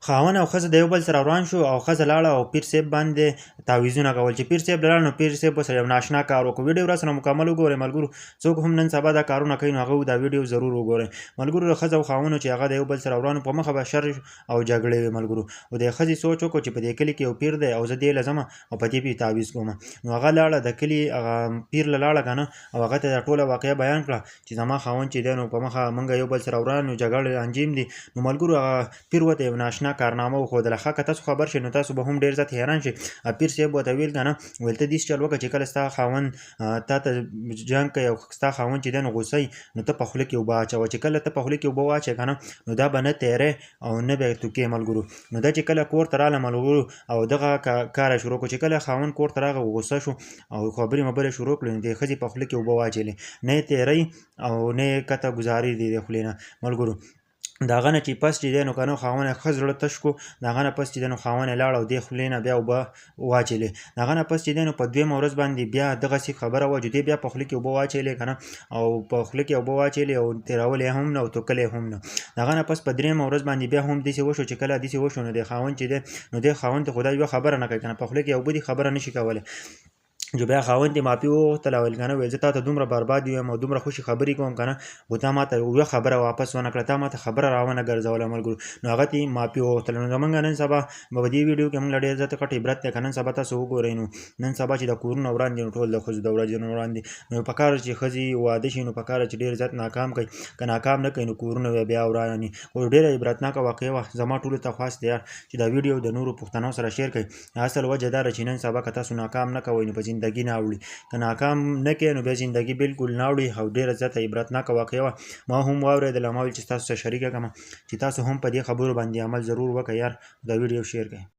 خاوند او ښځه د یو بل سره وران شو او ښځه لاړه او پیر صیب باندې تعویذونه کول. چې پیر صیب لاړ نو پیر صیب ورسره یو ناشنا کار وکړو. ویډیو راسره مکمل وګورئ ملګرو. څوک هم نن سبا دا کارونه کوي نو هغه دا ویډیو ضرور وګورئ ملګرو. د ښځه او خاوند چې هغه د یو بل سره وران په مخه به شر او جګړې وي ملګرو. او د ښځې سوچ وکړو چې په دې کلي کې یو پیر دی او زه دې له ځمه او په دې پې تعویذ کوم. نو هغه لاړه د کلي هغه پیر له لاړه کنه او هغه ته دا ټوله واقعه بیان کړه چې زما خاوند چې دی نو په مخه مونږ یو بل سره وران یو، جګړې لانجې دي. نو ملګرو هغه پیر ورته یو ناشنا کارنامه وښودله. ښه که تاسو خبر شئ نو تاسو به هم ډېر زیات حیران شئ. پیر صاحب ورته ویل که نه، ویل ته داسې چل وکړه چې کله ستا خاوند تا ته جنګ کوي او ستا خاوند چې دی نو غوسه وي نو ته په خوله کې اوبه اچوه. چې کله ته په خوله کې اوبه واچوې که نه نو دا به نه تیری او نه به توکې ملګرو. نو دا چې کله کور ته راغله ملګرو او دغه کار یې شروع کړو. چې کله خاوند کور ته راغی غوسه شو او خبرې مبرې شروع کړې نو دې ښځې په خوله کې اوبه واچولې، نه یې تیری او نه یې کته ګزارې دي د خولې نه ملګرو. د هغه نه چې پس چې دی نو که نه خاوند یې ښه زړه تش کړو. د هغه نه پس چې دی نو خاوند یې لاړ او دې خولې نه بیا اوبه واچولې. د هغه نه پس چې دی نو په دویمه ورځ باندې بیا دغسې خبره وه چې دې بیا په خوله کې اوبه واچولې که نه او په خوله کې اوبه واچولې او تېرولې هم نه او توکلې هم نه. د هغه نه پس په درېیمه ورځ باندې بیا هم داسې وشو. چې کله داسې وشو نو د خاوند چې دی نو دې خاوند ته خو دا یوه خبره نه کوي که نه، په خوله کې اوبه دي خبره نه شي کولی. جو بیا خاوند ته معافي وغوښتله، ویل کنه ویل زه تاته دومره برباد یم او دومره خوشي خبرې کوم کنه خو تا ماته یوه خبره واپس ونه کړه، تا ماته خبره راونه ګرځوله ملګرو. نو هغه ته معافي وغوښتله. نو زمونږ نن سبا په دې ویډیو کې موږ له ډېر زیات غټ عبرت دی که نن سبا تاسو وګورئ نو نن سبا چې د کورونه وران دي نو ټول د ښځو د ورځې نه وران دي. نو پکار چې ښځې واده شي نو پکار چې ډېر زیات ناکام کوي، که ناکام نه کوي نو کورونه بیا بیا وراني. خو ډېره عبرتناکه واقعه وه. زما ټولو ته خواست دی یار چې دا ویډیو د نورو پښتنو سره شیر کړئ. اصل وجه دا ده چې نن سبا که تاسو ناکام نه کوئ نو په زندګي نه اوړي، که ناکام نه کوئ نو بیا زندګي بالکل نه اوړي. او ډېره زیاته عبرتناکه واقعه وه، ما هم واورېدله، ما ویل چې تاسو سره شریکه کړم چې تاسو هم په دې خبرو باندې عمل ضرور وکړئ یار. دا ویډیو شیر کړئ.